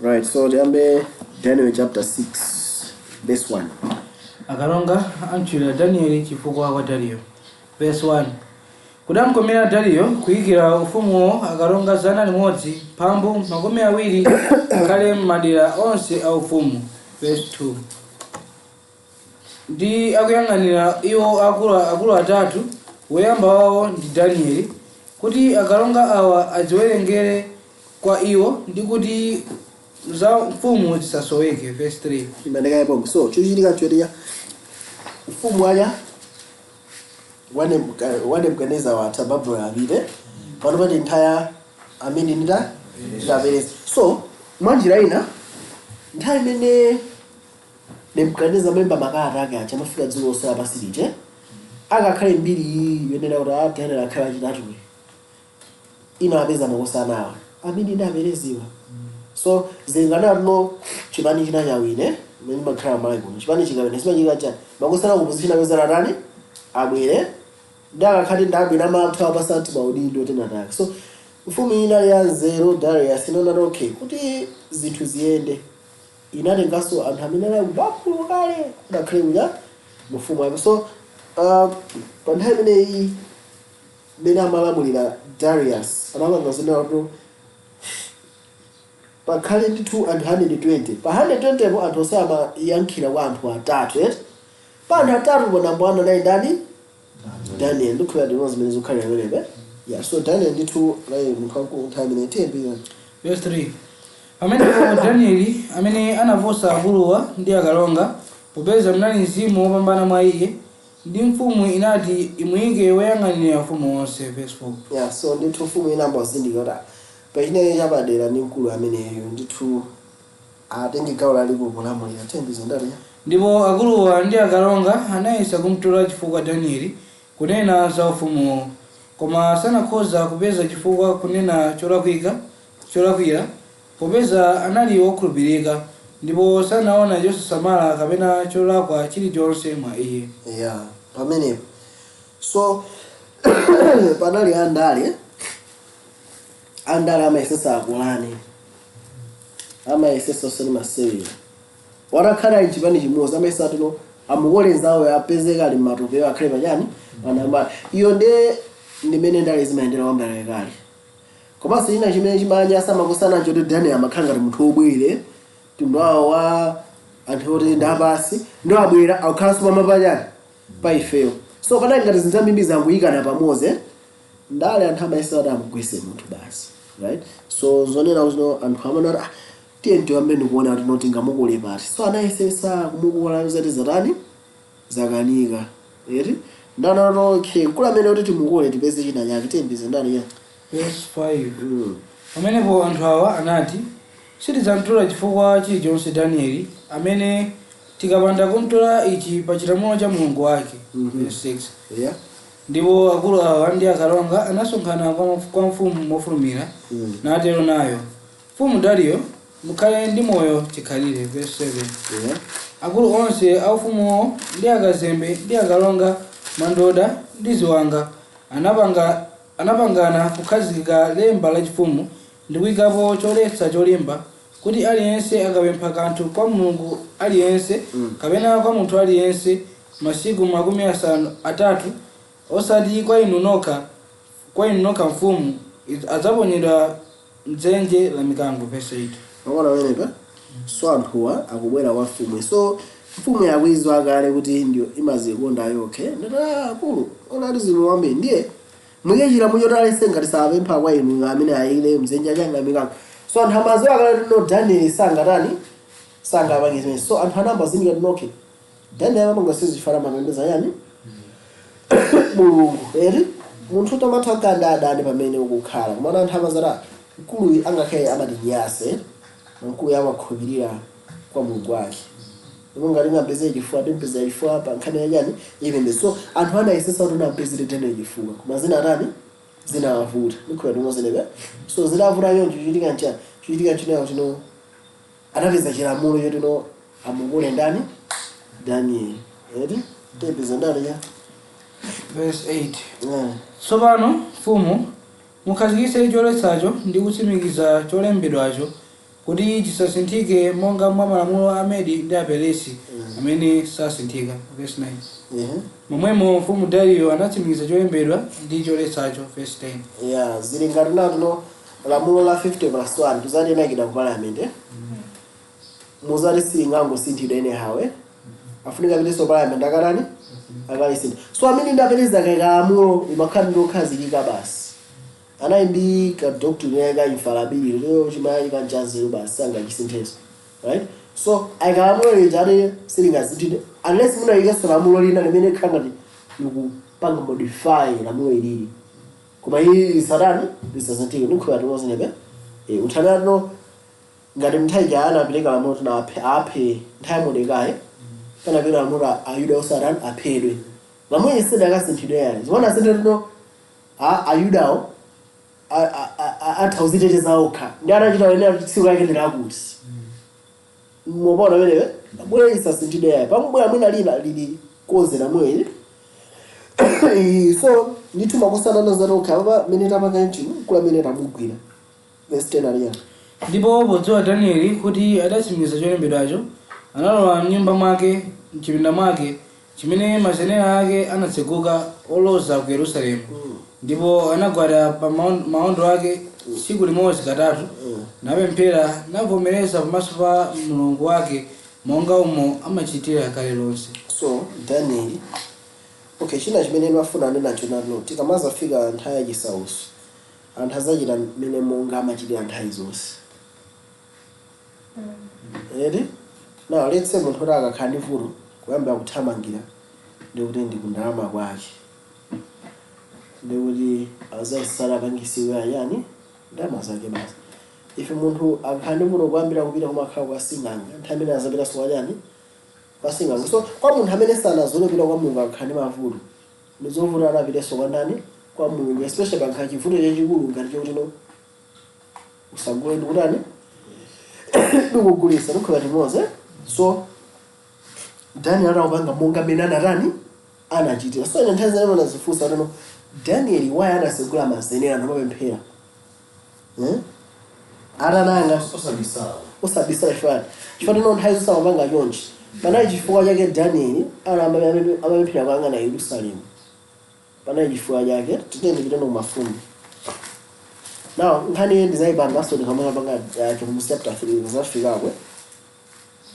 Right, so tiyambe Daniel chapter 6 verse 1. Akalonga amtchulira Danieli chifukwa kwa Dariyo. Verse 1. Kudamkomera Dariyo kuyikira ufumuwo akalonga 120 akhale m'madera onse a ufumu. Verse 2. Ndi akuyang'anira iwo akulu atatu, woyamba wawo ndi Danieli, kuti akalonga awa adziwerengere kwa iwo ndi kuti za mfumu zisasoweke. Verse 3. Imandekayepo. So chochitika nchotiya ufumu waja wa Nebukadnezar watha, Babuloni apite pano pati nthaya amene ndita ndapereza. So mwanjira ina, nthawi imene Nebukadnezar amemba makalata ake aja amafika dziko lonse lapansi lije, akakhale mbiri iyi yonena kuti a Daniel akhale achitatuwe ino apeza makosana awa amene ndapereziwa. So zinganatino chipani china chawine mmene makhala malawi kuno, chipani chikawine simachika chani, makosana opposition apeza natani abwere ndi akakhati ndabwera amathu apasa maudindo tenatake. So mfumu ina ya nzeru Darius inaona okay kuti zinthu ziyende, inatenganso anthu amene anali ku Babulo kale kuti akhale kuja mfumu wake. So pa nthawi imeneyi mmene amalamulira Darius, anapanga zonena kuti pakhale ndithu anthu 120. Pa 120 po anthu onse amayankhira kwa anthu atatu, eti? Pa anthu atatu po number 1 anali ndani? Daniel. Ndikhulupirira ndimo zimene zikukhalira pamenepe. Yeah, so Daniel ndithu anali munthu wamkulu nthawi imene tiyembira. Verse 3. Pamenepo Danieli amene anaposa akuluwa ndi akalonga, popeza munali mzimu wopambana mwa iye, ndi mfumu inati imuyike woyang'anira ufumu wonse. Verse 4. Yeah, so ndithu mfumu inamba kuzindikira kuti pachinene chapadera ndi mkulu ameneyo, ndithu atenge gawo lalikulu kulamulira. Tiyembizo ndati. Ndipo akuluwa ndi akalonga anayesa kumtola chifukwa Danieli kunena za ufumuwo, koma sanakhoza kupeza chifukwa kunena cholakwika cholakwira, popeza anali wokhulupirika, ndipo sanaona chosasamala kapena cholakwa chilichonse mwa iye. Yeah, pamenepo so panali andale. Andale amayesesa akulane, amayesesa osati masewera. Watakhala ali chipani chimodzi, amayesa tino amukolenzawo apezeka ali mmatopewo akhale pachani panamba iyo. Nde ndimene ndale zimayendera kwambiri kale. Komanso china chimene chimanyasa makosana choti Daniel amakhala ngati munthu wobwere mtundu wawo wa anthu oti ndapasi, ndo abwera akukhalanso pamapachani pa ifeyo. So panali ngati zinthu zambiri zanguyikana pamodzi, eh? Ndale anthu amayesera kuti amugwese munthu basi, right? So zonena kuti no anthu amene ati, ah, tiye tiyambe ndikuona kuti no tingamukole pati. So anayesesa kumukola, zati zatani, zakanika eti. Ndana okay, mkulu amene kuti timukole tipeze china chake. Tiyembize ndani ya. Verse 5. Pamenepo anthu awa anati, "Sitidzamtola chifukwa chilichonse Danieli amene tikapanda kumtola ichi pa chilamulo cha Mulungu wake." Verse 6. Ndipo akulu awa ndi akalonga anasonkhana kwa mfumu mofulumira, natero nayo, "Mfumu Dariyo, mukhale ndi moyo chikhalire." Verse 7. Akulu onse aufumuwo ndi akazembe ndi akalonga, mandoda ndi ziwanga anapangana kukhazika lemba lachifumu ndi kuyikapo choletsa cholimba, kuti aliyense akapempha kanthu kwa mulungu aliyense kapena kwa munthu aliyense masiku 80, osati kwa inu nokha, kwa inu nokha mfumu, adzaponyedwa mdzenje la mikango. Verse 8. Maona pamenepa? So anthuwa akubwera kwa mfumu. So mfumu yakuizwa kale kuti ndio imazikonda yokhe. Ndati akulu onati zinthu kwambiri, ndiye muike chilamulo choti aliyense ngati sapempha kwa inu amene ayile mdzenje changa mikango. So anthu amaziwa kale kuti no Daniel sangatani, sangapange zimene. So anthu anamba zindikira kuti okay, Daniel amapanga sizifana, mapembeza yani Mulungu eri. Munthu utamatha kukhala adani pamene ukukhala, komana anthu amazati mkuluyu angakhale amatinyase, mkuluyu amakhulupirira kwa Mulungu wake, ndipo ngati ngampezere chifukwa, timpezera chifukwa pa nkhani yachani, ipembedzo. So anthu anayesesa kuti nampezere Daniel chifukwa, koma zina atani, zinawavuta. Ndikhulupirira timozenepe. So zinavuta yonjo. Chichitika nchani? Chichitika nchinayo chino, anapeza chilamulo chotino amukule ndani? Daniel eti. Tipeza ndani ya. Verse 8. Tsopano mfumu, mukhazikitse choletsacho ndi kutsimikiza cholembedwacho. Kuti chisasinthike monga mwa malamulo a Medi ndi Aperesi amene sasinthika. Verse 9. Momwemo mfumu Dariyo anatsimikiza cholembedwa ndi choletsacho. Verse 10. Yeah, zili ngati natuno lamulo la 50 plus 1 tuzati ku parliament, eh? Muzati silingangosinthidwa anyhow, eh? Afunika pitenso parliament akalani akalisintha. So amene ndapeleza kalamulo imakhala ndi okhazikika basi. Anali ndi ka doctrine yake ka infallibility lero chimayi kanchazero basi, sangachisinthenso, right? So ayikalamulo lija ati silingasinthidwe unless munayikenso lamulo lina limene khala ngati likupanga modify lamulo ilili, koma iyi satani lisasinthike. Ndikhulupirira timozenepe uthanano ngati nthawi ja anapereka lamulo tina aphe aphe nthawi ya Mordekai panapereka lamulo Ayuda osatani aphedwe. Lamulo isedi akasinthidwe yani zimene asinthe tino Ayudawo atha kuziteteza okha ndi anachita wene tsiku lake ndilakuti mopona pamenepe lamulo lisasinthidwe yayi pamubwera mwina lina lili koze lamulo ili. So ndithu makusana zati okha apa mene tapanga nchino kula mene tamugwira. Verse 10 aliya. Ndipo podziwa Danieli kuti adatsimikiza cholembedwacho, analowa mnyumba mwake, mchipinda mwake chimene mazenera ake anatseguka oloza ku Yerusalemu, ndipo anagwada pa maondo ake tsiku limodzi katatu, napemphera navomereza pamaso pa Mulungu wake monga umo amachitira kale lonse. So Daniel, okay, china chimene ndimafuna nenacho nano, tikamazafika nthawi yachisauso anthu azachita mmene monga amachitira nthawi zonse eti. Now let's say munthu kuti akakhala ndi vuto kuyamba kuthamangira ndikuti ndi kundalama kwake, ndikuti azayisala apangisiwe ayani ndalama zake basi. Ife munthu akakhala ndi vuto kuyambira kupita kumakhala kwa sing'anga, nthawi imene azapitanso kwachani kwa sing'anga. So kwa munthu amene sanazole kupita kwa Mulungu akakhala ndi mavuto ndizovuta anapitenso kwa ndani? Kwa Mulungu, especially pakakhala chivuto chachikulu ngati chokuti no usagule ndikutani ndikugulisa ndikukhala chimodzi. So Daniel anakupanga monga mmene anatani anachitira. So ine nthawi zimene anazifunsa tano Daniel why anasegula mazenera namapemphera, eh? Atananga osabisala. Osabisala chifukwa tino nthawi zonse amapanga chonchi. Panali chifukwa chake Daniel amapemphera kuyang'ana Yerusalemu. Panali chifukwa chake. Titende pitano kumafumu. Now nkhani iyi ndizayipanganso ndikamapanga Chivumbulutso chapter 3 zafikakwe.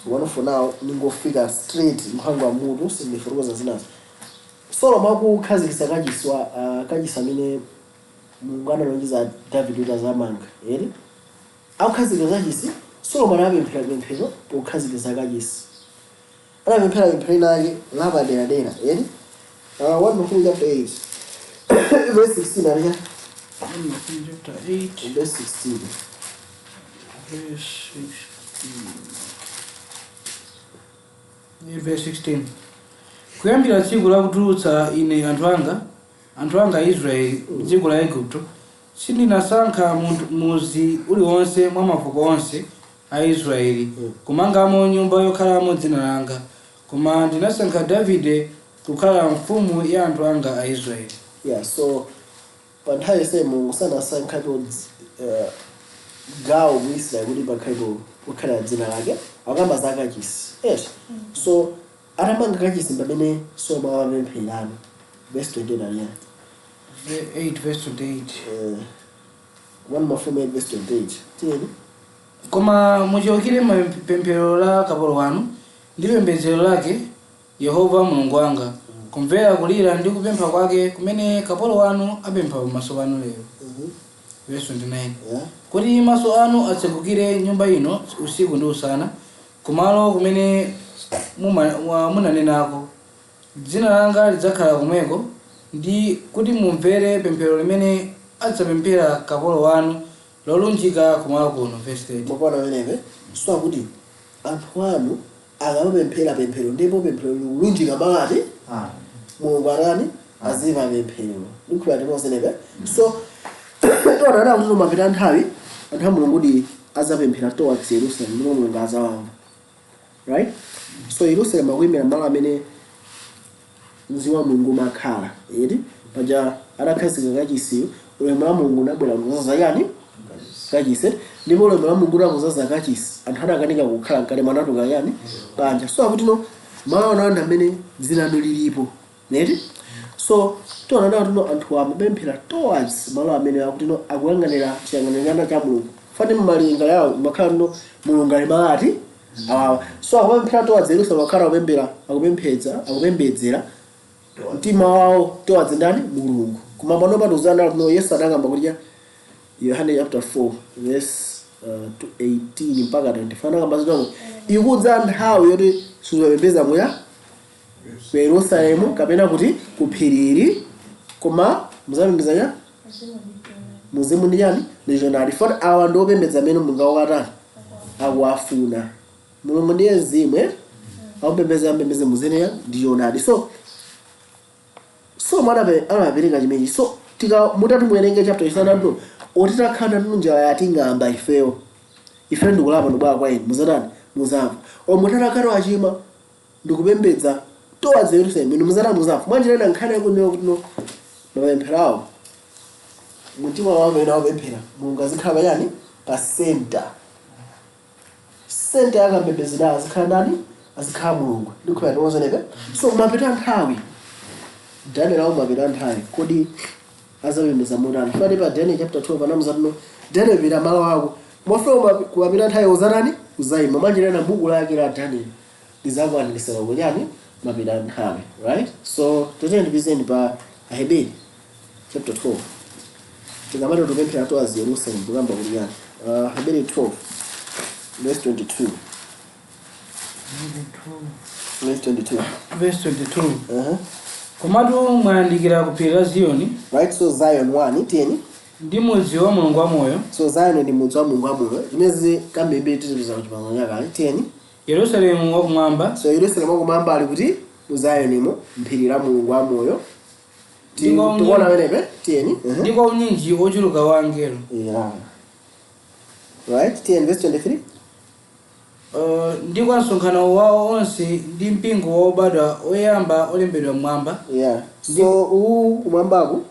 Komano for now ningofika straight mphango wa mutu, sindifotokoza zinazo. Solomo akukhazikitsa kachisi wa kachisi amene Mulungu analonjeza David kuti azamanga eri. Akukhazikitsa kachisi, Solomo anapemphera pemphero pokhazikitsa kachisi. Anapemphera pemphero inake lapaderadera eri. 1 Mafumu chapter 8 verse 16 alija. Chapter 8. Verse 16. Verse 16. Verse 16: Kuyambira tsiku lakutulutsa ine anthu anga Aisraeli m'dziko la Igupto, sindinasankha muzi uliwonse mwa mafuko onse a Israeli kumangamo nyumba yokhalamo dzina langa, koma ndinasankha Davide kukhala mfumu ya anthu anga a Israeli. Yeah, so pa nthawi yonse Mulungu sanasankhapo gawo mu Israeli kuti pakhalepo kukhala dzina lake. Akamba za kachisi yes. So atamanga kachisi pamene Solomo amapempherano. Verse 28 aliya. 8 verse 28. 1 Mafumu 8 verse 28, tiyeni. Koma muchokere pemphero la kapolo wanu ndi pembedzero lake, Yehova Mulungu wanga, kumvera kulira ndi kupempha kwake kumene kapolo wanu apempha pamaso panu lero. Verse 29. Kuti maso anu atsekukire nyumba ino usiku ndi usana, kumalo kumene munanenako, "Dzina langa lidzakhala komweko," ndi kuti mumvere pemphero limene adzapemphera kapolo wanu lolunjika kumalo kuno. Verse 30. Mwakuona pamenepe? So akuti anthu anu akamapemphera pemphero ndipo pemphero likulunjika makati Mulungu atani azimva pemphero. Ndikhulupirira timozenepe. So tiona kuti mapita nthawi anthu a Mulungu kuti azapemphera towards Yerusalem ndipo Mulungu azawamva, right? So Yerusalem akuyimira malo amene mzimu wa Mulungu umakhala eti. Paja adakhazika kachisiyo, ulemu wa Mulungu unabwera kuzaza yani Kachisi. Ndipo ulemu wa Mulungu utangozaza kachisi, anthu anakanika kukhala mkati, mwanatuka yani panja. So akuti no, malo ano anthu amene dzina lilipo neti. So tiona nawo tino anthu amapemphera towards malo amene akuti no, akuyang'anira chiyang'anirana cha Mulungu. Fani mmalinga yawo makhala no, Mulungu ali malati awawa. So akupemphera towards Yerusalemu, akhala akupembera, akupemphedza, akupembedzera mtima wawo towards ndani? Mulungu. Koma pano patuzana no, Yesu anakamba kuti cha Yohane chapter 4 verse to 18 mpaka 25, anakamba zinazo: ikudza nthawi yoti suzapembedza muya ku Yerusalemu kapena kuti ku phiriri, koma muzapembedza cha muzimu ndi chani? Ndi choonadi. Foti awa ndi opembedza amene Mulungu akatani? Akuwafuna. Mulungu ndiye mzimu, eh? Akupembedza apembedze muzimu ndi choonadi. So mwana amapereka chimenechi. So tika mutati muwerenge chapter chisanatu, otitakhala nanu njala yating'amba ifeyo, ife ndikulapa, ndibwera kwa inu, muzatani? Muzamva. O mutatakhala achima ndikupembedza towards Yerusalemu, inu muzatani? Muzamva. Mwanjira nkhani yakunena kuti no, mapempherawo, mtima wawo amene akupemphera, Mulungu azikhala pachani? Pa center. Center yakapembedzera azikhala ndani? Azikhala Mulungu. Ndikhulupirira tinozenepe. So mapita nthawi, Daniel awo mapita nthawi, kodi azapembedza motani? Fati pa Daniel chapter 12 anamuzatino: Daniel, pita malo ako, mofuna kumapita nthawi uzatani? Uzayima. Mwanjira na buku lake la Daniel lizakwanirisira kuchani? Mapita nthawi, right? So tatene ndipizeni pa Aheberi chapter 12. Tikamati tupemphera towards Jerusalem, tikamba kuti yani? Heberi 12 verse 22, verse 22. Verse 22. Uh-huh. Komatu mwayandikira ku phiri la Ziyoni, Right, so Zion 1, tiyeni. Ndi mudzi wa Mulungu wamoyo, So Zion ndi mudzi wa Mulungu wamoyo, zimene kambebe tizipeza kuchipangano chakale. Tiyeni. Yerusalemu wakumwamba. So Yerusalemu wakumwamba ali kuti? Mu Zionimo, mphiri la Mulungu wamoyo. Tikuona pamenepe. Tiyeni. Ndi kwa unyinji ochuluka wa angelo. Yeah, right, tiyeni, verse 23. Ndi kwa msonkhano wawo onse ndi mpingo wobadwa oyamba olembedwa mmwamba. Yeah, so uwu kumwambaku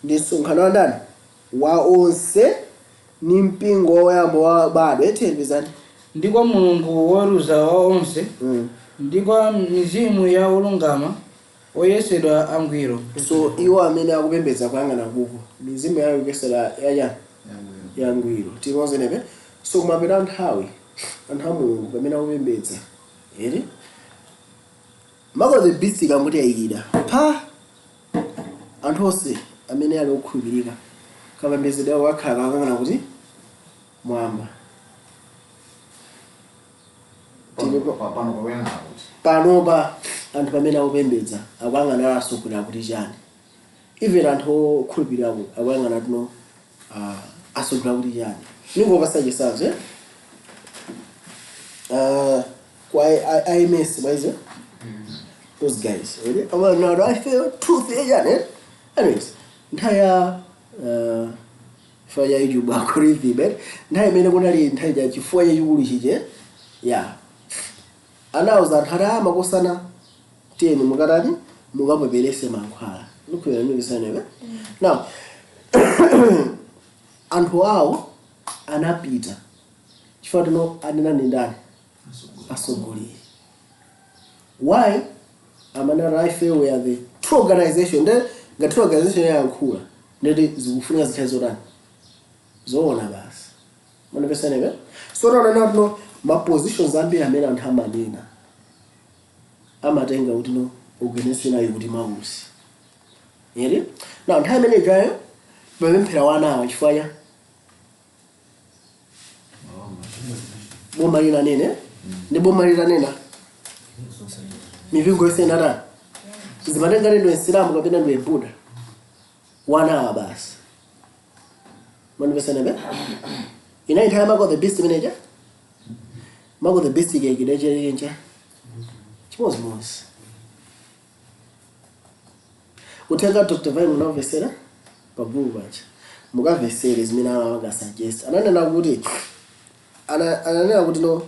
ndi msonkhano wa ndani? Wa onse ni mpingo woyamba wabadwa. Tiyeni, pizani. Ndi kwa Mulungu woweruza wa onse, ndi kwa mizimu ya olungama oyesedwa angwiro. So iwo amene akupembedza kuyang'ana kuku, mizimu yawo ikuyesera yachani? Yangwiro. Tinozenepe. So kumapita nthawi, anthu a Mulungu pamene akupembedza eri, mark of the beast ikanguti yayikida pa anthu onse amene ali okhulupirika, kapembedzedwe ako kakhala kakang'ana kuti mwamba. Pano pakuyang'ana kuti Panopa anthu pamene akupembedza akuyang'ana asogolera kuti chani? Even anthu okhulupiriraku akuyang'ana tuno asogolera kuti chani? Ningopasa chitsanzo, eh? Kwa IMS maizo, those guys, really? Well, no, I feel truth, eh, yani, eh? Anyways, nthawi ya chifukwa cha YouTube algorithm, eh? Nthawi imene kunali nthawi ya chifuwa chachikulu chiche ya anawuza anthu ati amakosana, tiyeni mukatani? Mukapeperese mankhwala. Ndikhulupirira ndikusanepe. Now anthu awo anapita chifukwa tino anena ndi ndani? Asogolera. Why? Amanena ife we are the true organization. Then nga true organization yayankhula, ndeti zikufunika zikhale zotani? Zoona basi. Manipesanibe. So taona tino ma positions ambiri amene anthu amanena amatenga kuti no, organization ayo kuti mausi eri. Now nthawi imene ijayo mapemphera wanawa chifukwa cha boma linanene, ndi boma litanena, mipingo yonse inatani? Zimatenga ndiwe Nsilamu kapena ndiwe Buddha, wanawa basi. Manipesanibe. Inayi nthawi ya mark of the beast manager. Mark of the beast ikaikidwa chimozimozi. Uthenga Dr. Vine munamvesera pagulu paja, mukamvesere zimene amapanga suggest. Ananena kuti ananena kuti no,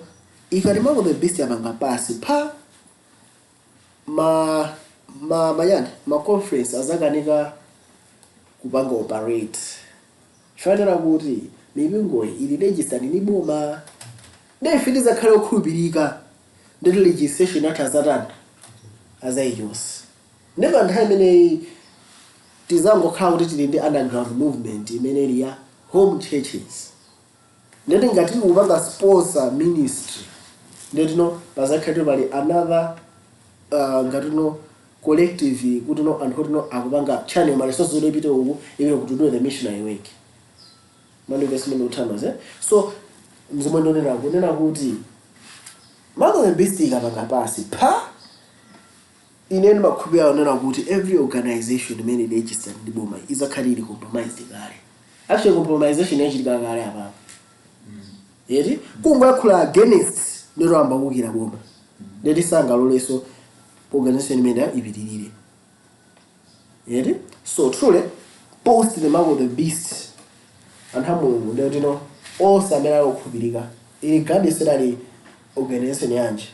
ikati mark of the beast yapanga pasi pa ma ma mayani, ma conference azakanika kupanga operate. Fanira kuti Mipingoyi ili registered ndi boma. Ndife tizakhale okhulupirika, nditi legislation athu azatani? Azayichonse. Ndipo nthawi imeneyi tizangokhala kuti tili ndi underground movement imene ili ya home churches. Ndeti ngati tikupanga sponsor ministry, ndetino pazakhale pali another ngatino collective, kuti no anthu kuti no akupanga channel ma resources kuti ipite uku, ipite kuti do the missionary work. Manifest imene uthandize. So mzomwe ndonena kunena kuti mark of the beast ikapanga pasi pa ine ndimakhulupirira kunena kuti every organization imene registered ndi boma izakhala ili compromised kale. Actually, compromisation yachitika kale apapo yeti. Kungoyankhula against, ndito ambakukira boma, ndeti sangaloleso organization imene ipitirire yeti. So truly, post the mark of the beast, anthu a Mulungu, ndetino onse amene ali okhulupirika, regardless ali organization yanji,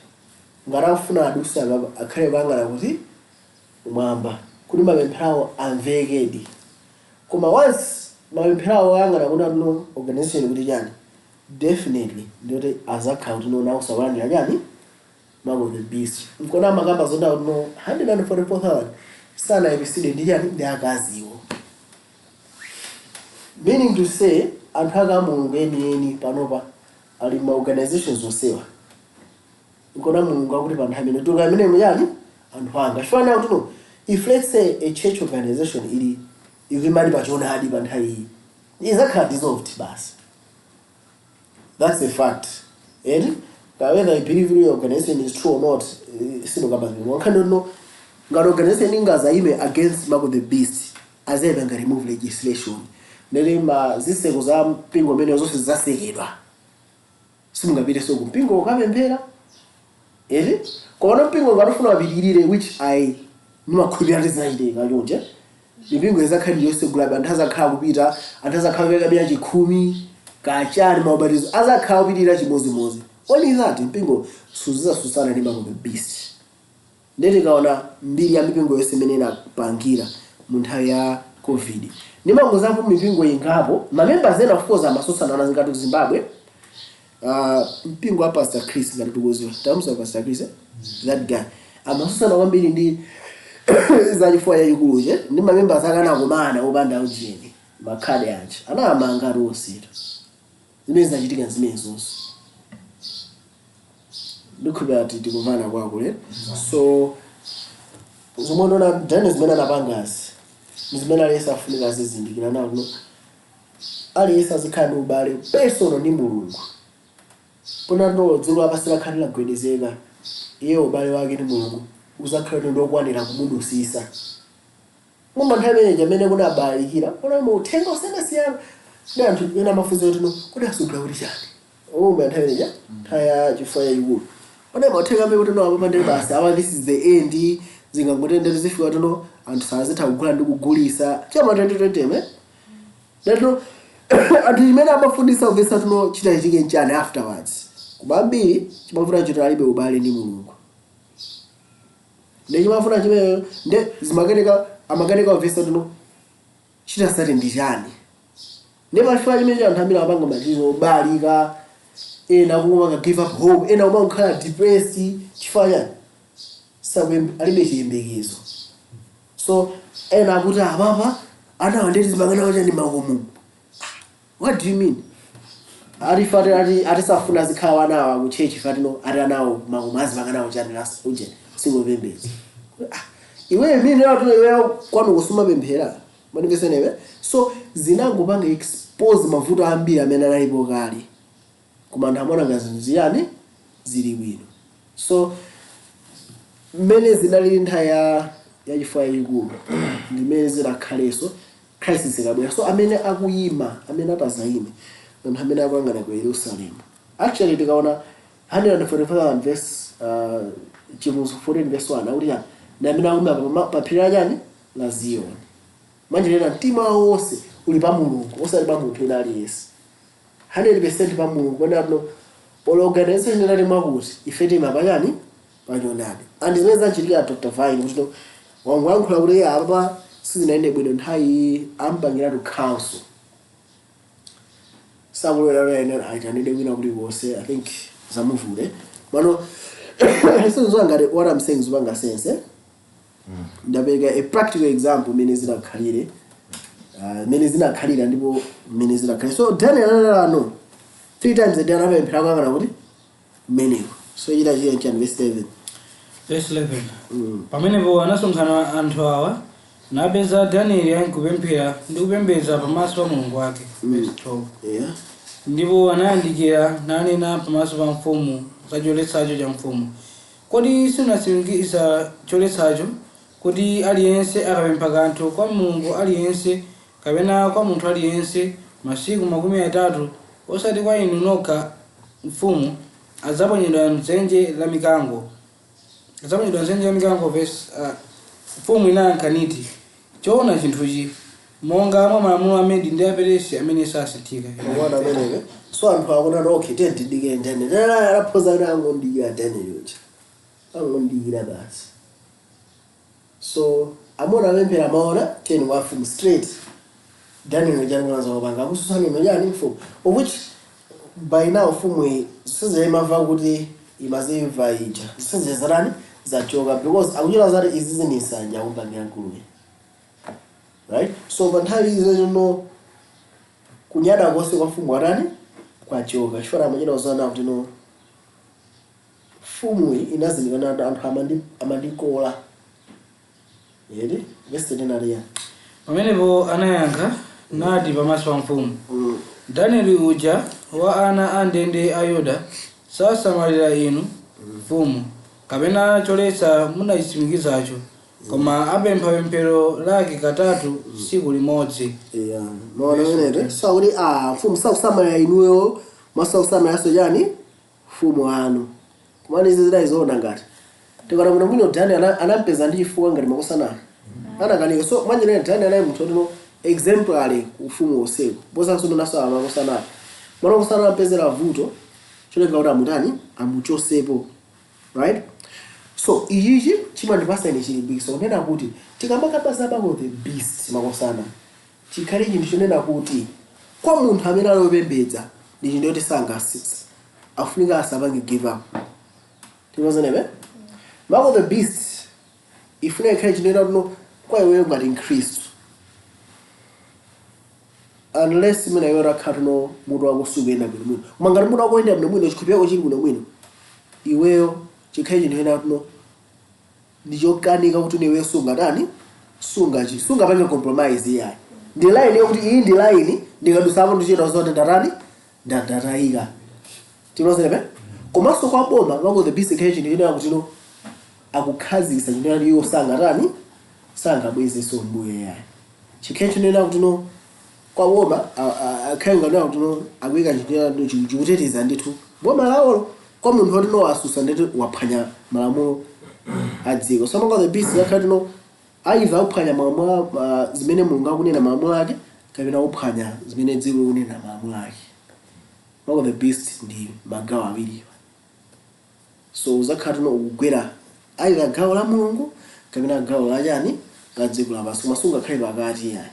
ngati akufuna aduse apapa, akhale kuyang'ana kuti kumwamba kuti mapemphero amvekedi. Koma once mapemphero awo ayang'ana kuti atino organization kuti chani, definitely ndiyoti azakhala kuti no nawo sakulandira chani? Mark of the beast. Nkona amakamba zonda kuti no 144,000 sanayipisidwe ndi chani? Ndi akaziwo. Meaning to say, anthu ake a Mulungu enieni panopa ali ma organizations onsewa. Nkona Mulungu akuti pa nthawi imene tuka imene muyani anthu anga chifana kuti no, if let's say a church organization ili ikuyimali pachoonadi pa nthawi iyi, izakhala dissolved basi. That's a fact. And whether I believe your organization is true or not, sinokamba zimwe wankhani no. Ngati organization ingazayime against mark of the beast, azayipanga remove legislation, ndeti ma zitseko za mpingo umene zonse zasekedwa, simungapitenso ku mpingo ukapemphera eti. Koma mpingo ngati ufuna wapitirire, which I ndimakhulupirira kuti zinachitika chonje, mipingo izakhala yosegulabe, anthu azakhala kupita, anthu azakhala kupereka miya chikhumi kachani, maubatizo azakhala kupitirira chimozimozi. Only that mpingo suzizasusana ndi mark of the beast. Ndeti kaona mbiri ya mipingo yonse imene inapangira mu nthawi ya COVID, ndimangozapo mipingo ingapo, mamembers ena of course amasusana nazo. Ngati ku Zimbabwe, mpingo wa Pastor Chris, ngati tikuziwa tamusa Pastor Chris, eh? That guy amasusana kwambiri ndi zachifuwa chachikuluche ndi mamembers ake, anakumana opanda ujeni makhadi aja anamanga ati osita. Zimene zinachitika zimene zonse, ndikhulupirira kuti tikumvana kwakule. So zomwe ndona Daniel zimene anapangazi ndi zimene aliyense afunika azizindikira nawo kuno. Aliyense azikhala ndi ubale personal ndi Mulungu. Pona dziko lapansi lakhale lagwedezeka, iye ubale wake ndi Mulungu uzakhala ndi okwanira kumudusisa. Mumba nthawi imeneyi amene kunabalikira kuna mauthenga osiyanasiyana ndi anthu ena amafunsa kuti no, kodi asugula kuti chani? Umba nthawi imeneyi, nthawi ya chifuwa chachikulu, pana mauthenga amene kuti no, apa ndili basi, apa this is the end, zingangotende zifika kuti no, anthu sazitha kugula ndi kugulisa chama 2020 me. Lero anthu chimene amafundisa kumvetsa tuno chitachitike nchani afterwards? Koma ambiri chimafuna chito alibe ubale ndi Mulungu, ndi chimafuna chimene nde zimakeneka amakeneka kumvetsa tuno chitasati ndi chani. Ndi pachifukwa chimene anthu ambiri amapanga machizo obalika, ena kumanga give up hope, ena kumakhala depressed. Chifukwa chani? Alibe chiyembekezo. So ena akuti apapa anawa ndeti zimanganawo chani makomo. What do you mean? Ati fati ati atisafuna zikhala wanawa ku church, fatino ati anawo makomo azimanganawo chani las uje singopembedza. Ah, iweyo mimi lero iweyo kwanu kusuma pemphera manimvesenewe. So zinangopanga expose mavuto ambiri amene analipo kale, koma anthu amaona ngati zinthu ziyani zili bwino. So mmene zinalili nthawi ya yachifuwa yayikulu ndi mmene zidakhalenso crisis ikabwera. So amene akuyima, amene atazayime, anthu amene akuyang'ana ku Yerusalemu. Actually, tikaona 145 verse, Chivumbulutso 14 verse 1, akuti chani? Ndi amene akuyima pa phiri la chani? La Ziyoni. Mwanjirena mtima wawo wonse uli pa Mulungu, osati pa munthu ena aliyense, 100% pa Mulungu. Kwena no polo organization inati mwakuti ife tima pachani? Pachonadi. And zimene zachitikira Dr Vine, kuti no wangoyankhula kuti iye apa sizinayende bwino, nthawi iyi ampangiratu council. Sakulowera ene aitanide wina kulikonse. I think zamuvule mano sinzowa ngati what I'm saying zipanga sense, eh? Ndapereka a practical example mmene zinakhalire, mmene zinakhalira ndipo mmene zinakhalira. So Daniel analano three times a day anapemphera kuyang'ana kuti mmeneko. So chita chiye chani? Verse 7. Verse 11. Pamenepo anasonkhana anthu awa, napeza Danieli ankupemphera ndi kupembedza pamaso pa Mulungu wake. Verse 12. Ndipo anayandikira nanena pamaso pa mfumu za choletsacho cha mfumu: "Kodi simunatsimikiza choletsacho, kuti aliyense akapempha kanthu kwa mulungu aliyense kapena kwa munthu aliyense masiku 30, osati kwa inu nokha mfumu, adzaponyedwa mdzenje la mikango, adzaponyedwa mdzenje la mikango?" Verse mfumu inayankha niti, "Choona chinthuchi, monga mwa malamulo a Medi ndi Aperesi amene sasinthika." Mwana ameneke. So anthu akuona kuti okay, tiye tidikire Daniel. Daniel anaphoza kuti angondikira Daniel uja, angondikira basi. So amona amemphera, amaona tiyeni kwa mfumu straight. Daniel uja ndikulanza kupanga akususana ino chani mfumu, of which by now mfumu sizimva kuti imazimva ija ziseze zatani zachoka, because akuchita zati izi zini nsanja kumpangira mkuluwe, right? So pa nthawi izo no kunyada konse kwa mfumu atani kwachoka, chifukwa amachita kuzana kuti no mfumuyi inazindikana kuti anthu amandikola yeti. Verse 13 aliya. Pamenepo anayankha nati pamaso pa mfumu, "Danieli uja wa ana a ndende a Yuda sasamalira inu mfumu, kapena choletsa munachitsimikizacho, koma apempha pemphero lake katatu tsiku limodzi." Yeah, maona menete. So akuti ah, mfumu sakusamalira inuyo, mwasakusamaliranso chani mfumu anu. Kumene izi zidayizoona ngati tikana muno mwino Daniel anampeza ndi chifukwa ngati makosana anakanika. So mwanjira Daniel anali munthu otino exemplary ku ufumu wonseku, posanso naso amakosana mwana kosana anampezera vuto cholenga kuti amutani amuchosepo, right? So ichichi chimandipasa ine chilimbikitso kunena kuti tikamakamba za mark of the beast, makosana, chikhale chinthu chonena kuti kwa munthu amene ali wopembedza ndi chinthu choti sangasitsa, afunika asapange give up. Tinozenepe mark of the beast ifunika ikhale chinthu chonena kwa iweyo ngati mkhristu, unless imene iwe utakhala tuno mutu wako sukuyenda bwinobwino. Koma ngati mutu wako uyenda bwinobwino, chikhulupiriro chako chili bwinobwino, iweyo chikhale chinthu chonena tuno ndichokanika kuti iweyo sungatani, sungachi sungapange compromise iyayi. Ndi line yokuti iyi ndi line, ndikadusapo ndichita zote ndatani, ndatayika. Tinozenepe komanso kwa boma, mark of the beast ikhale chinthu chonena kuti no akukhazikitsa chinthu chonena iwo sangatani, sangabwezeso mbuyo yayi. Chikhale chonena kuti no kwa boma akhale ngati kuti no akuyika chinthu chonena chikuteteza ndithu boma lawolo kwa munthu woti no asusa ndithu waphwanya malamulo a dziko. So mark of the beast yakhale tino either uphwanya malamulo zimene Mulungu akunena malamulo ake, kapena uphwanya zimene dziko likunena malamulo ake. Mark of the beast ndi magawo awiriwa. So uzakhala tino ukugwera either gawo la Mulungu kapena gawo la chani, la dziko lapansi, koma sungakhale pakati yayi.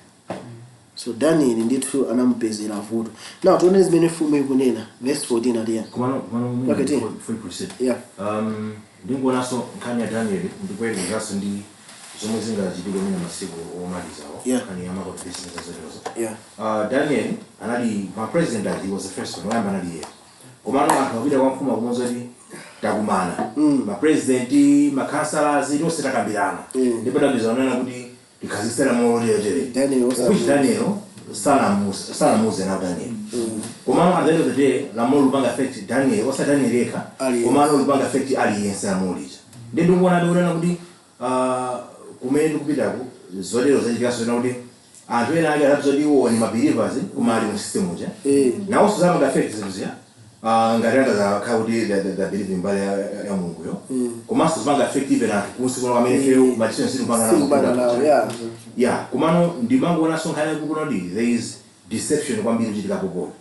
So Daniel ndithu anamupezera vuto. Now tione zimene mfumu ikunena. Verse 14 aliya. Komano Okay, tiye. before you proceed, ndinkuonanso nkhani ya Daniel ndikuyerekezanso ndi zomwe zingachitike mwina masiku omalizawo, nkhani ya mark of the beast zoterozo. Daniel anali ma president ati he was the first one, woyamba anali iye. Komano anthu akupita kwa mfumu akumuwuza kuti takumana, ma president, ma councillors, tonse takambirana, ndipo takambirana nena kuti tikhazikitse lamulo lotere. Daniel which Daniel sanamuuze nawo Daniel. Komano at the end of the day lamulo lupanga affect Daniel, osati Daniel yekha, Aliyense. komano lupanga affect aliyense lamulo lija. Ndi ndikuona ndikunena kuti kumene ndikupitaku zotero zachitikanso zina kuti anthu ena ake adapeza kuti iwo ni ma believers koma ali mu system uja, nawonso zapanga affect zinthu ziya, ngati angazakhala kuti they believe mbali ya Mulunguyo, komanso zipanga affect even anthu kunsi kuno kamene ifeyo machitidwe sitikupanga nawo. Sikupanga nawo, yeah. Yeah, komano ndimangoonanso nkhani yakukuona kuti there is deception kwambiri kuchitika popolo,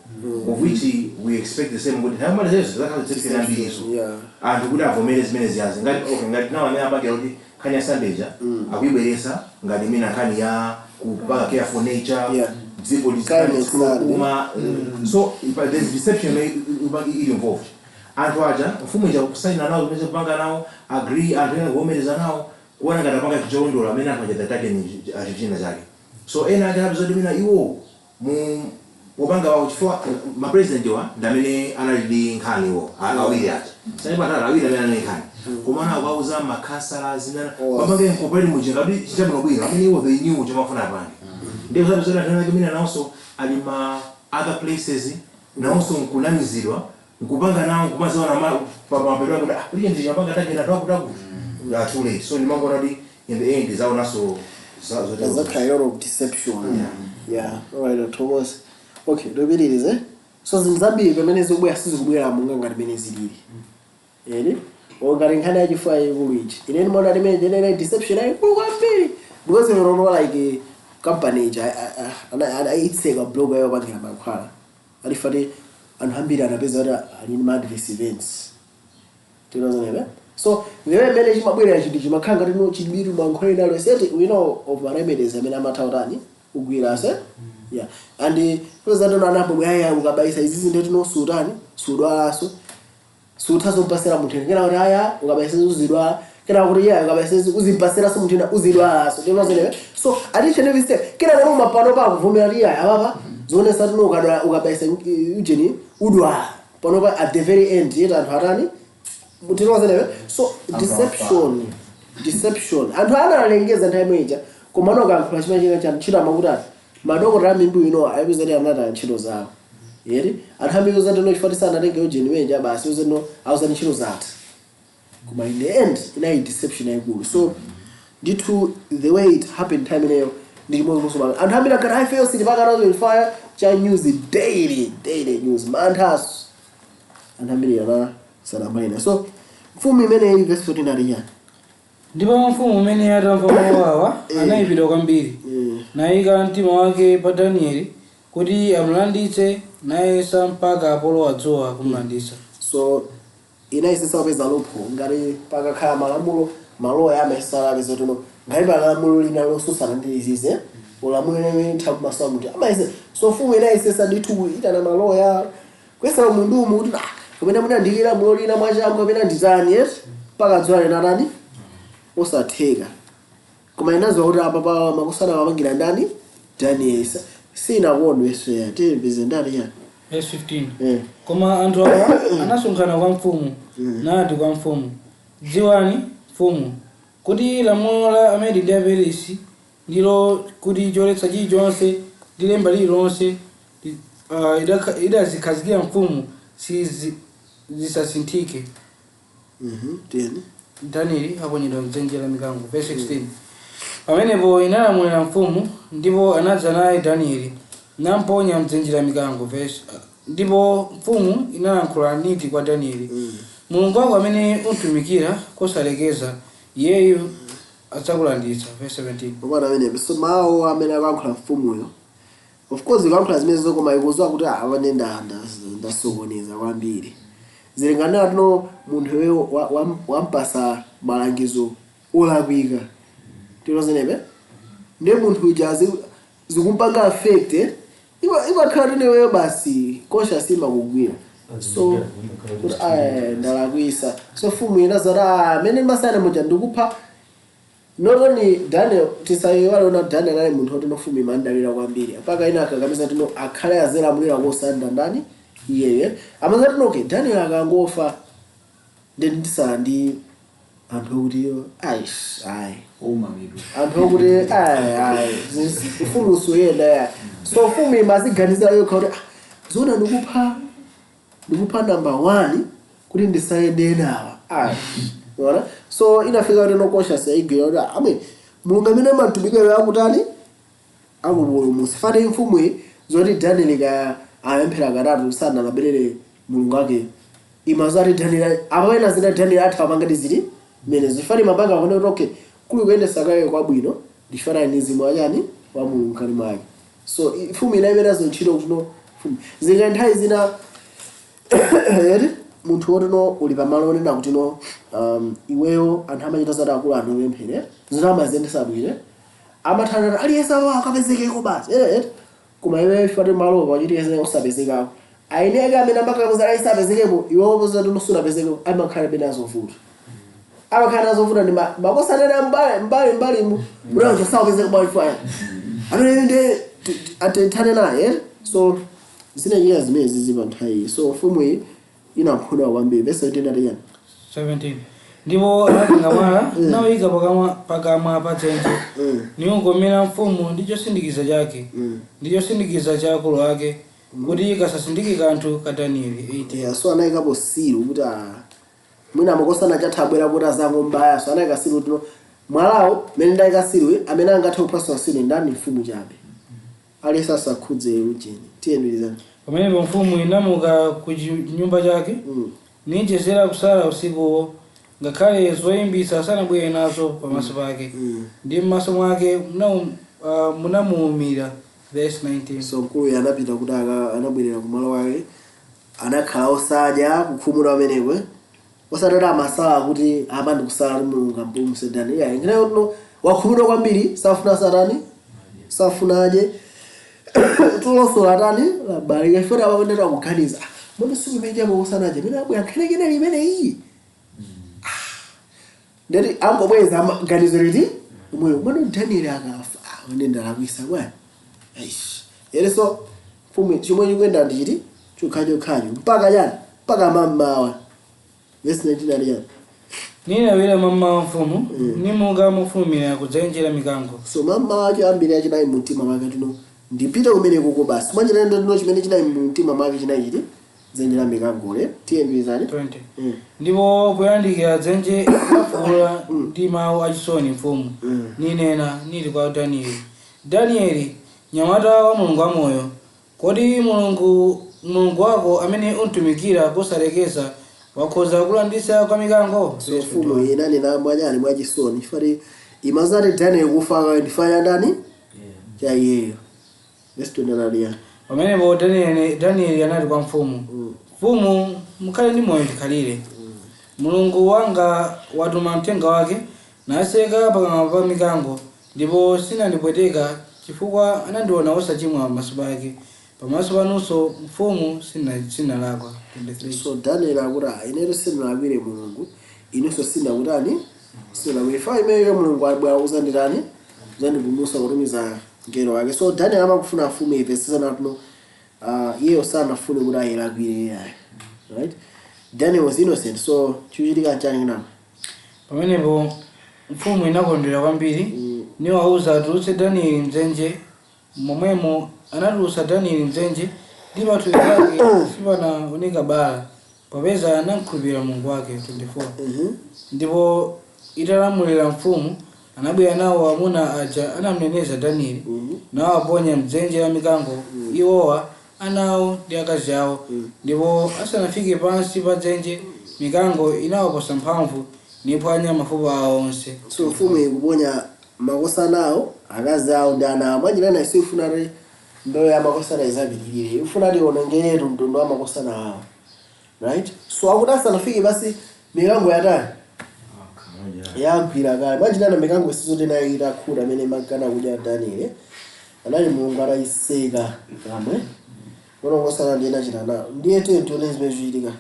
of which we expect the same kuti nthawi malizezo zakhala deception ambiriso, anthu kuti avomere zimene ziyazi. Ngati okay, ngati nawo amene apangira kuti nkhani ya Sunday ija akuyibweresa ngati imene nkhani ya kupanga care for nature. Dziko Climate kuma. So but there's deception ili involved. Anthu aja, mfumu ija kusaina nawo, zimene kupanga nawo agree, anthu ena kuvomereza nawo, kuona ngati apanga chilondola, amene anthu aja tatake ni achichina chake. So ena ake apeza kuti mina iwo mu popanga wawo, chifukwa ma president wa ndi amene anali ndi nkhani iwo awiri aja, sani patatu awiri amene anali nkhani, koma ana akauza makhansala zinana papange incorporate mujinga kuti chichabwino bwino amene iwo they knew chomafuna apange. Ndipo zapeza anthu ena kumene nawonso ali ma other places, nawonso nkunamizidwa, nkupanga nawo, nkumaziona pamapeto kuti ah, kuti ndi chapanga take na taku taku too late. So ndimangoona kuti in the end zaonanso Zakhala a lot of deception. Yeah, alright, Thomas. Okay, topitirize. So zinthu zambiri pamene zikubwera sizikubwera monga ngati mene zilili eri ngati nkhani yachifuwa yayikulu iji. Ine ndimaona limene jenera deception yayikulu kwambiri, because you know, like company ija ayitseka blog yayo pangira mankhwala alifati, anthu ambiri anapeza kuti ali ndi ma adverse events. Tinozonepe. So the way mene chimabwera chinthu chimakhala ngati no chibiru mankhwala inalo seti, we know of remedies amene amatha utani kugwira se. Yeah, and peza tono anapo bwaya ukabaisa izizi ndetu no sutani sudwalaso suthaso mpasera munthu ena, kena kuti aya ukabaisa uzidwala, kena kuti yeah, ukabaisa uzipasera so munthu ena uzidwalaso. Tinozonepe. So at each and every step, kena nalo mapano pa kuvomera kuti yeah, apapa zionesa tuno ukadwala, ukabaisa ujeni udwala panopa. At the very end yet anthu atani? Tinozonepe. So deception, deception. Anthu analengeza nthawi imweja, koma anokankhula chimene chika cha ntchito amakuti ati madokotala ambiri ino ayipeza kuti anataya ntchito zawo yeri. Anthu ambiri uzati no chifukwa sanatenge ujeni wenja basi uzati no awuzani ntchito zathu, koma in the end inayi deception yayikulu. So ndithu the way it happened time ineyo ndi chimodzimodzi pano. Anthu ambiri akati ifeyo sitipakanazo fire cha news, daily daily news, manthaso anthu ambiri ana sanambalina. So mfumu imeneyi, verse 14 ali chani? Ndipo mfumu umene atamva mawu awa anayipidwa kwambiri, nayika mtima wake pa Danieli kuti amulanditse, nayesa mpaka polowa dzuwa kumulanditsa. So inayesesa kupeza loophole. Ngati pakakhala malamulo, maloya amayesesa apeza kuti no, ngati palamulo lina losusana ndi izize ulamulo limene litha kumasowa munthu amayese. So mfumu inayesesa ndithu kuitana maloya, kuyesera mundumu kuti ah, kapena munandikira lamulo lina mwachangu kapena nditani yes, mpaka dzuwa linatani osatheka. Koma inaziwa kuti apa pa makusana mapangira ndani Daniel sinakondwe sweya tiyembeze ndani ya. Verse 15. Eh. Koma anthu awa anasonkhana kwa mfumu, nati kwa mfumu, "Dziwani mfumu, kuti lamulo la Amedi ndi Aperisi ndilo kuti choletsa chilichonse ndi lemba lililonse idazikhazikira mfumu zisasinthike." Tiyeni. Danieli aponyedwa mdzenje la mikango. Verse 16. Pamenepo inalamulira mfumu, ndipo anadza naye Danieli namponya mdzenje la mikango. Verse ndipo mfumu inalankhula niti kwa Danieli, "Mulungu wako amene untumikira kosalekeza, iyeyu adzakulanditsa." Verse 17. Popana amenepo. So mawu amene akuyankhula mfumuyo, of course ikuyankhula zimene, koma ikudziwa kuti apane ndasokoneza kwambiri. Zilinganira tino munthu weyo wampasa malangizo olakwika. Tinozenepe ndiye munthu uja zikumpanga affect imakhala tineweyo basi conscious imakugwira, so kuti aya ndalakwisa. So mfumu inazati amene masana muja ndikupha not only Daniel. Tisayiwale una Daniel ali munthu woti nofumu imandalira kwambiri, mpaka ina akakamiza tino akhale azilamulira kosanda ndani iyeyo. Amazati no, okay, Daniel akangofa ndi ndisala ndi anthu okuti aish ayi. Ouma mitu. Anthu okuti ayi ayi, ufumu usuyenda ya. So mfumu imaziganizira yokha kuti ah, zona ndikupha number one kuti ndisayende nawa ayi. Unaona? So inafika kuti no conscious yaigwira kuti amwe Mulungu amene amatumikira akutani akupulumutsa. Fane mfumu iyi zoti Daniel ka ayemphera katatu sanalaberere Mulungu wake, imazati Daniel apamene zina Daniel atha pangati zili mmene zifani mapanga kuona kuti okay, kuli kuyendesa kayo kwabwino ndifanani ndi mzimu wachani wa Mulungu mkati mwake. So mfumu inayimenazo ntchito kuti no mfumu zinga nthawi zina eri munthu woti no uli pamalo onena kuti no iweyo anthu amachita zati akulu anthu opemphere zina amaziyendesa bwino, amathanana aliyense awo akapezekeko basi. Koma iwe ifate malo pachitika usapezekako. Aine ake amene amakhala ayisapezekepo iwe wopoza tuno sunapezekeko amakhala bena azovuta. Amakhala azovuta ndi makosa anene mbali mbali mbali mu munacho sapezeka bali fire. Amene ndi atentane naye so zinachitika zimene zizi pa nthawi iyi. So mfumu iyi inaphuna kwambiri. Verse 17 ati yani. 17 Ndipo anatenga mwala nawuyika pakamwa pa dzenje, niwugomera mfumu ndi chosindikiza chake, ndi chosindikiza cha akulu ake, kuti kasasindike kanthu ka Danieli. 8 Yeah, so anayikapo seal kuti ah mwina makosana chatha abwera kuti azangombaya, so anayika seal kuti no mwalawo mene ndayika seal, amene angathe kuphwasula seal ndani? Mfumu chabe, aliyense asakhudze ujeni. Tiyendwirizani. Pamenepo mfumu inamuka ku nyumba chake, nichezera kusala usikuwo, ngakhale zoyimbitsa sanabwere nazo pamaso pake, ndi m'maso mwake munamuwumira. Verse 19. So mkuluyu anapita kuti anabwerera kumalo wake, anakhala osadya, kukhumudwa pamenepo, osatata amasala kuti apa ndikusala kuti Mulungu ampulumutse Daniel. Yeah, ngine no wakhumudwa kwambiri, safuna satani, safuna adye, tulosola tani labalika ifoti apakonera kuganiza mbona siku imene chapo osanaje mene abwera nkhenekene limene iyi ndeti angobweza ganizo liti umweyo mbona Daniel akafa, ah ine ndalakwisa bwana. Eish, yereso mfumu chomwe chikuyenda ndichiti chokhacho mpaka chani? Mpaka mammawa. Verse 19 ali chani? Ninawira mammawa mfumu nimuka mofulumira kudzenje la mikango. So mammawa choyambirira chinayi mumtima mwake tino ndipite kumene kuko basi mwanjira ndino chimene chinayi mumtima mwake chinayi chiti? Dzenje la mikangole. Tiyendwirizani. 20 Ndipo poyandikira dzenje inafuwula ndi mawu achisoni mfumu, ninena nili kwa Danieli: "Danieli, nyamata wa Mulungu wamoyo, kodi Mulungu wako amene untumikira kosalekeza wakhoza kulanditsa kwa mikango?" So mfumu inanena mwanyani mwachisoni chifukwa imazati Daniel kufa ndifanya ndani cha iyeyo. Verse 20 ali yani? Pamenepo Danieli anati kwa mfumu: "Mfumu, mukhale ndi moyo chikhalire. Mulungu wanga watuma mthenga wake, naseka pakamwa pa mikango, ndipo sinandipweteka, chifukwa anandiona osachimwa pamaso pake. Pamaso panunso mfumu sinalakwa." 23 So Daniel akuti, "Ah, ineto sindinalakwire Mulungu, inenso sindinakutani, sindinalakwire fa imeneyo. Mulungu abwera uzanditani, uzandipulumutsa kutumiza mngelo wake." So Daniel amakufuna afume ipesesana tuno iyeyo sanafune kuti ayilakwire iyayo, right? Daniel was innocent. So chikuchitika nchani kenako? Pamenepo mfumu inakondwera kwambiri, niwauza atulutse Danieli mdzenje. Momwemo anatulutsa Danieli mdzenje, ndi pathupi pake sipanaoneka bala, popeza anamkhulupirira Mulungu wake. 24 Ndipo italamulira mfumu, anabwera nawo amuna aja anamneneza Danieli, nawaponya mdzenje la mikango, iwowa, ana awo ndi akazi awo. Ndipo asanafike pansi pa dzenje, mikango inawaposa mphamvu, niphwanya mafupa awo onse. So mfumu ikuponya makosana awo, akazi awo ndi ana awo. Mwanjira isi ifuna ti mbewu ya makosana izapitirire, ifuna ti ionongeretu mtundu wa makosana awo, right? So akuti asanafike basi, mikango yatani? Yagwira kale. Mwanjira mikango isizoti nayo itakhuta amene imagana kudya Daniel, anali Mulungu atayiseka kamwe kunongosana ndiye nachita nawo. Ndiye tiye tione zimene zikuchitika.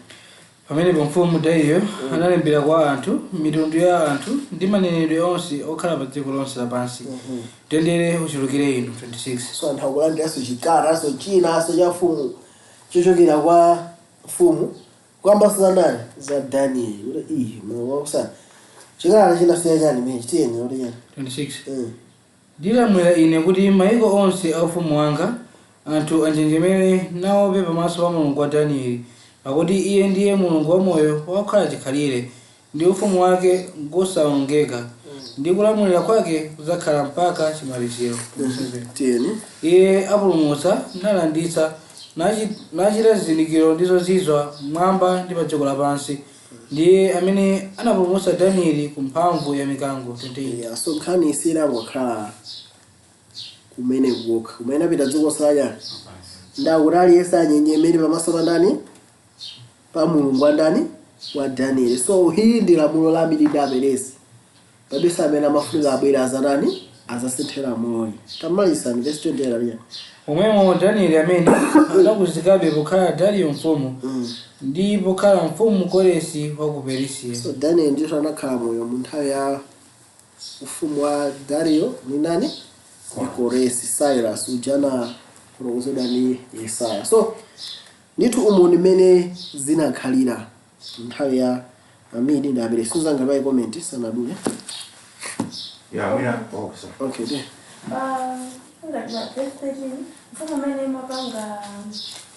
Pamenepo mfumu Dariyo analembera kwa anthu, mitundu ya anthu ndi manenedwe onse okhala pa dziko lonse lapansi: mtendere uchulukire inu. 26 So anthu akulandiranso chikalataso chinaso cha mfumu chochokera kwa mfumu kuyambanso za ndani? Za Daniel, kuti iyi Mulungu wakusana. Chikalata chinasiya chani mene? Tiyeni kuti chani? 26 Ndilamulira ine kuti maiko onse a ufumu wanga anthu anjenjemere naope pamaso pa Mulungu wa Danieli, pakuti iye ndiye Mulungu wamoyo wakhala chikhalire, ndi ufumu wake ngosawonongeka, ndi kulamulira kwake kudzakhala mpaka chimaliziro. 27 Tiyeni. Iye apulumutsa nalanditsa, nachita zizindikiro ndi zozizwa mmwamba ndi pa dziko lapansi. Ndiye amene anapulumutsa Danieli ku mphamvu ya mikango. 28 Yeah, so nkhani isirangokhala kumene kokha kumene apita dziko salachani, ndakuti aliyense anjenjemere pamaso pa ndani? Pa Mulungu wa ndani? Wa Daniel. So hili ndi lamulo la Amedi ndi Aperesi. Pabisa amene amafunika abwera azanani. Azasinthe lamuloli. Tamalisani verse 20 aliya. Momwemo Danieli amene anakuzikabe pokhala Dariyo mfumu, ndi pokhala mfumu Koresi wa ku Perisiya. So Daniel ndithu anakhala moyo mu nthawi ya ufumu wa Dario ni nani? Ni Koresi, Cyrus ujana kulokozedwa ndi Yesaya. So ndithu umu ndimene zinakhalira nthawi ya Amidi ndi Aperesi. Sinzanga payi comment sanadule. Yeah, mwina, oh, sorry. Okay, de. Ngati pa verse 13, mfumu amene imapanga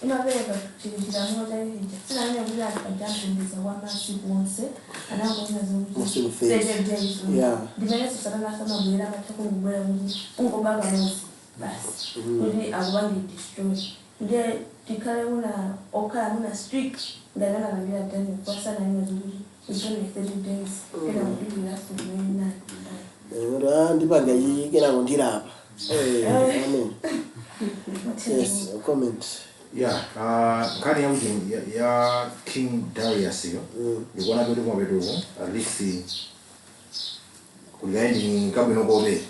imapereka chilamulo chake chija sinanene kuti anthu ajampembedza kwa masiku onse, anangonena zokuti Masiku 30. 30 days. Ndimenenso Satana asamabwera, amatha kungobwera kuti ungobaka lonse basi kuti akupange destroy. Ndiye tikhale kuna okhala muna strict ngati anakambira Daniel, kwasananena zokuti it's only 30 days, kena kudikiraso kumene nani. Kuti ndipanga iyi kenako ndilapa. Amen. Yes, comment. Yeah, nkhani yakuti ya King Darius iyo, ndikuona kuti kumapetuko at least kulikaye ndi kabwino kope.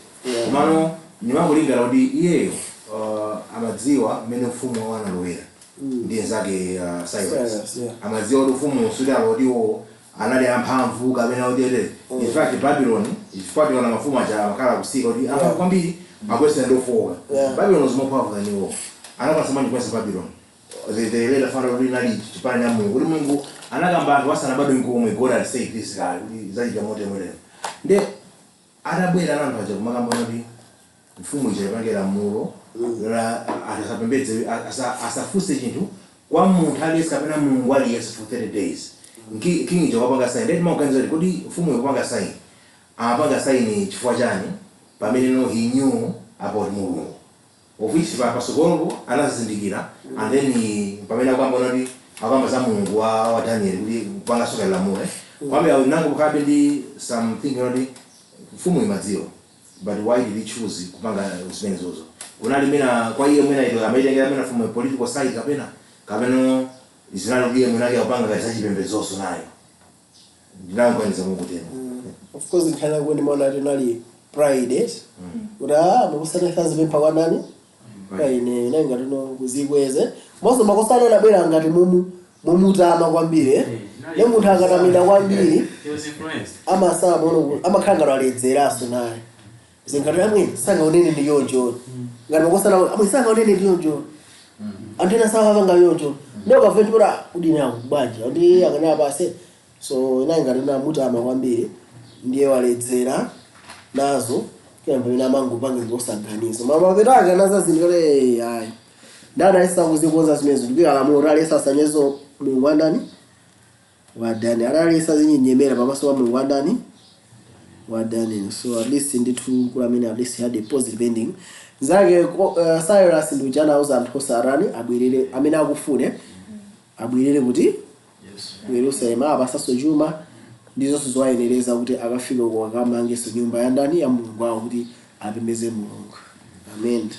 Komano ndimakulingana kuti iyeyo amadziwa mmene ufumu wawo analowera ndi nzake Cyrus. Cyrus, yeah. Amadziwa kuti ufumu sudalo kuti iwo anali amphamvu kapena kuti ere. In fact, Babylon, chifukwa tiona mafumu aja amakhala kusika kuti amphamvu kwambiri, akwesera ndi ofowoka. Babylon was more powerful than iwo. Anakwanisa manje kwesa Babylon. They later found out kuti inali chipani cha Mulungu, kuti Mulungu anakamba anthu asanabadwe nkomwe. God had said this guy kuti zachita motere motere. Nde atabwera anthu aja kumakamba kuti mfumu ija ipange lamulo la asapembedze, asafunse chinthu kwa munthu aliyense kapena mulungu aliyense for 30 days. King ija wapanga sign. Ndeti makuganiza kuti kodi mfumu ikupanga sign, amapanga sign chifukwa chani, pamene no he knew about Mulungu, of which pasogolopo anazindikira. And then pamene akuyamba kuti akuyamba za Mulungu wa Daniel kuti kupanga soka lamulo kwambe nango kukhalabe ndi something kuti mfumu imadziwa, but why did he choose kupanga zimenezozo? Kunali mwina kwa iye mwina ito amaitengera mwina from a political side, kapena zinali kuti iye mwinake akupanga ngati zachipembedzoso nayo. Ndinangoganiza mukutero. Of course, nkhani yako ndimaona kuti inali pride, eh? Kuti makusana sazipempha kwa nani, kwa ine inali ngati no kuzikweze monso. Makosana anabwera ngati mumu mumutama kwambiri, eh? Ne munthu akatamida kwambiri He was influenced. Amasala mono amakhala ngati aledzeraso naye, zingati amwe sangaonene ndi yonjo, ngati makosana amwe sangaonene ndi yonjo, anthu ena samapanga yonjo, ndiyo kafe chipota udini ako bwanji ndi akana pase. So inali ngati namutama kwambiri, ndiye waledzera nazo kila pamene amangopanga ngosaganiza mapeto ake anazazindikale ayi ndani alisa kuzikonza zimenezo ndikuti alamulo alisa asanyezo Mulungu wa ndani, wa Daniel, analisa zinyenyemera pamaso pa Mulungu wa ndani, wa Daniel. So at least ndithu kula amene at least had a positive ending zake. Cyrus ndi uja anauza anthu osarani abwerere, amene akufune abwerere kuti ku Yerusalemu, apasanso chuma ndi zonse zowayenereza kuti akafike uko akamangenso nyumba ya ndani, ya Mulungu wawo, kuti apembeze Mulungu. Amen.